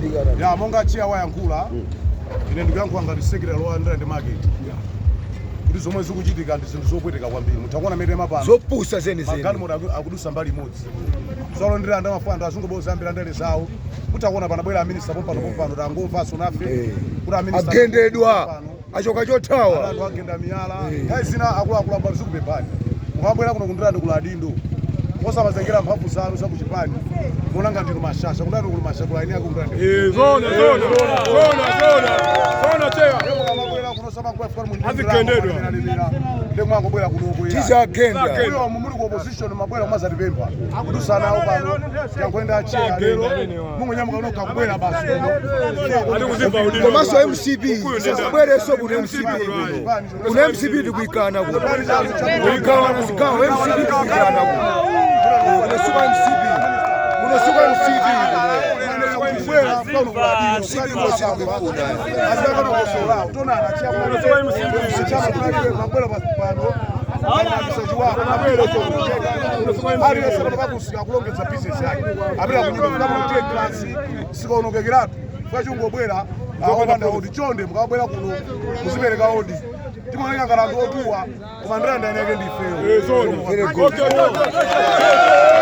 Kutsindikana. Ya, monga chair wayankhula, ine ndikuyankhula ngati secretary wa Ndirande Market kuti zomwe zikuchitika ndi zinthu zopweteka kwambiri. Mutha kuona mene mapano Zopusa zenizeni. Magalimoto akudusa mbali imodzi. Solo Ndirande amafuna anthu azunguboza ambira ndale zawo. Mutha kuona panabwera a minister pompano pompano, tangomvanso nafe kuti a minister Agendedwa. pompano. Achoka chothawa. Anthu agenda miyala. Nthawi zina akuluakulu abwera zikupemphani, mukabwera kuno kuNdirande kula adindo, osamazengera mphamvu zanu zakuchipani muona ngati ndinu mashasha. Kundani kuli mashasha, kula eni ake kuNdirande. Zona, zona, zona, zona, zona, chair. Mukamabwera kuno Azigendedwa. Ndi mwangobwera kunoko. Tizagenda. Uyo muli ku opposition, mabwera kumazatipempha kudusanawo pano yankwenda chair lero mungonyamuka uno kakubwera basi kuno. Ali kuzimva udindo. Komanso MCP isasabwerenso kuno. MCP kuno, kuno MCP tikuikana kuno, kuikawana zigawo. MCP tikuikana kuno. Kuno suka MCP, kuno suka MCP kuno. MCP kuno sikuifuna. Mabwera pano aliyense pano pakusika kulongedza business yake, apita kunyumba kufika kuti class sikaonokekeratu kachungobwera opanda odi. Chonde, mukabwera kuno muzipereka odi. Timaoneka ngati anthu otuwa, koma Ndirande eni ake ndifeyo. Zona. Very good. Okay.